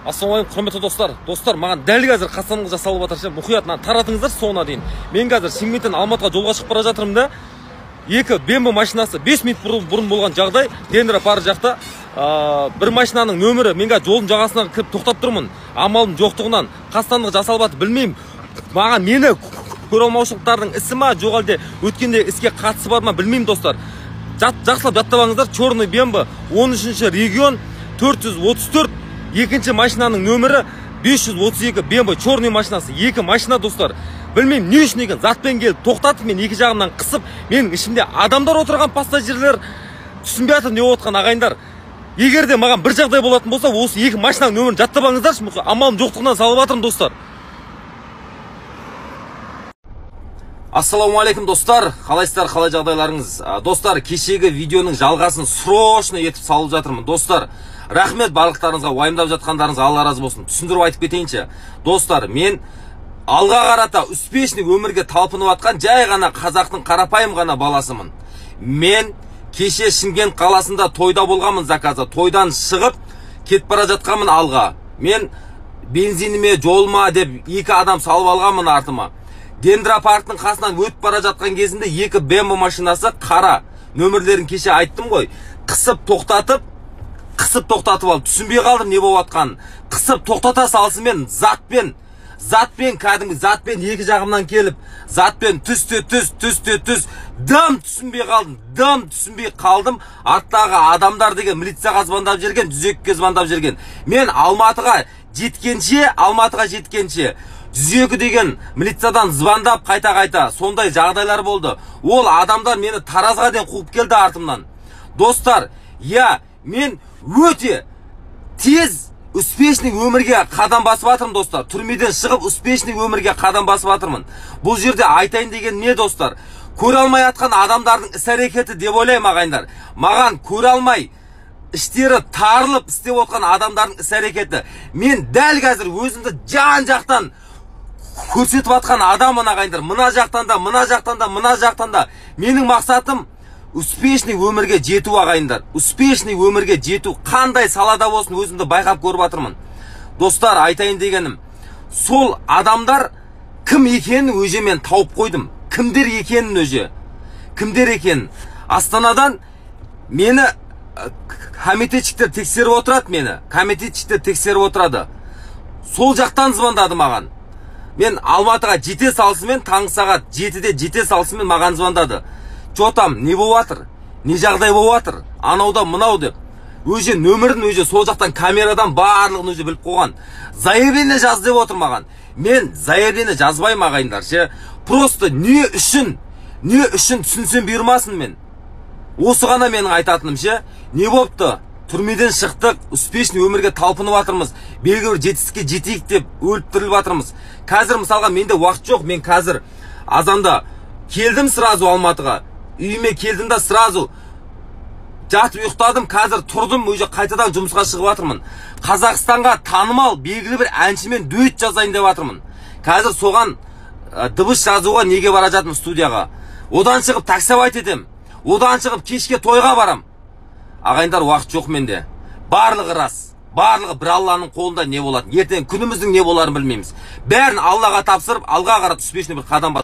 Ассалаумағалейкум құрметті достар. Достар, маған дәл қазір қастандық жасалып жатыр ше, мұқият мынаны таратыңыздар соңына дейін. Мен қазір Шымкенттен Алматыға жолға шығып бара жатырмын да, екі BMW машинасы 5 минут бұрын болған жағдай, Дендропарк жақта бір машинаның нөмірі, мен қазір жолдың жағасына кіріп тоқтап тұрмын. Амалым жоқтығынан қастандық жасалып жатыр, білмеймін. Маған мені көре алмаушылықтардың ісі ма, жоқ әлде өткенде іске қатысы бар ма, білмеймін достар. Жақсылап жаттап алыңыздар, черный BMW 13-ші регион 434, екінші машинаның нөмірі 532 BMW черный машинасы, екі машина достар. Білмеймін не үшін екен, затпен келіп тоқтатып, мен екі жағымнан қысып, менің ішімде адамдар отырған пассажирлер түсінбей жатыр не болып жатқанын ағайындар. Егер де маған бір жағдай болатын болса, осы екі машинаның нөмірін жаттап алыңыздаршы, амалым жоқтығынан салып жатырмын достар. Ассалаумағалейкум достар, қалайсыздар, қалай жағдайларыңыз? Достар, кешегі видеоның жалғасын срочно етіп салып жатырмын. Достар, рахмет барлықтарыңызға, уайымдап жатқандарыңызға Алла разы болсын. Түсіндіріп айтып кетейінші. Достар, мен алға қарата успешный өмірге талпынып жатқан жай ғана қазақтың қарапайым ғана баласымын. Мен кеше Шымкент қаласында тойда болғанмын заказда. Тойдан шығып кетіп бара жатқанмын алға. Мен бензиніме, жолыма деп екі адам салып алғанмын артыма. Дендропарктың қасынан өтіп бара жатқан кезінде екі BMW машинасы қара нөмірлерін кеше айттым ғой, қысып тоқтатып алып, түсінбей қалдым не болып жатқанын. Қысып тоқтата салысымен затпен кәдімгі затпен екі жағымнан келіп, затпен түсте түс, түсте түс, дым түсінбей қалдым, Арттағы адамдар деген милицияға звондап жүрген, 102-ге звондап жүрген. Мен Алматыға жеткенше 102 деген милициядан звондап қайта-қайта сондай жағдайлар болды. Ол адамдар мені Таразға дейін қуып келді артымнан. Достар, я мен өте тез успешный өмірге қадам басып жатырмын достар. Түрмеден шығып успешный өмірге қадам басып жатырмын. Бұл жерде айтайын деген не достар? Көре алмай жатқан адамдардың іс-әрекеті деп ойлаймын ағайындар. Маған көре алмай іштері тарылып істеп отқан адамдардың іс-әрекеті. Мен дәл қазір өзімді жан-жақтан көрсетіп жатқан адаммын ағайындар. Мына жақтан да, мына жақтан да, мына жақтан да. Менің мақсатым успешный өмірге жету ағайындар. Успешный өмірге жету, қандай салада болсын өзімді байқап көріп жатырмын. Достар, айтайын дегенім, сол адамдар кім екенін өзі мен тауып қойдым. Кімдер екенін өзі. Кімдер екенін. Астанадан мені комитетчиктер тексеріп отырады мені. Комитетчиктер тексеріп отырады. Сол жақтан звондады маған. Мен Алматыға жете салысымен, таңғы сағат 7-де жете салысымен маған звондады. Жотам, не болып жатыр? Не жағдай болып жатыр? Анауда мынау деп. Өзі нөмірін өзі сол жақтан камерадан барлығын өзі біліп қойған. Заявление жаз деп отыр маған. Мен заявление жазбаймын ағайындар ше. Просто не үшін түсінсем бұйырмасын мен. Осы ғана менің айтатыным ше. Не болыпты? Түрмеден шықтық, успешный өмірге талпынып жатырмыз. Белгілі бір жетістікке жетейік деп өліп тіріліп жатырмыз. Қазір мысалға менде уақыт жоқ. Мен қазір азанда келдім сразу Алматыға. Үйіме келдім да сразу жатып ұйықтадым. Қазір тұрдым, уже қайтадан жұмысқа шығып жатырмын. Қазақстанға танымал белгілі бір әншімен дуэт жазайын деп жатырмын. Қазір соған дыбыс жазуға неге бара жатырмын студияға. Одан шығып таксовать етем. Одан шығып кешке тойға барам. Ағайындар, уақыт жоқ менде. Барлығы рас. Барлығы бір Алланың қолында не болатын. Ертең күніміздің не боларын білмейміз. Бәрін Аллаға тапсырып, алға қарап успешный бір қадам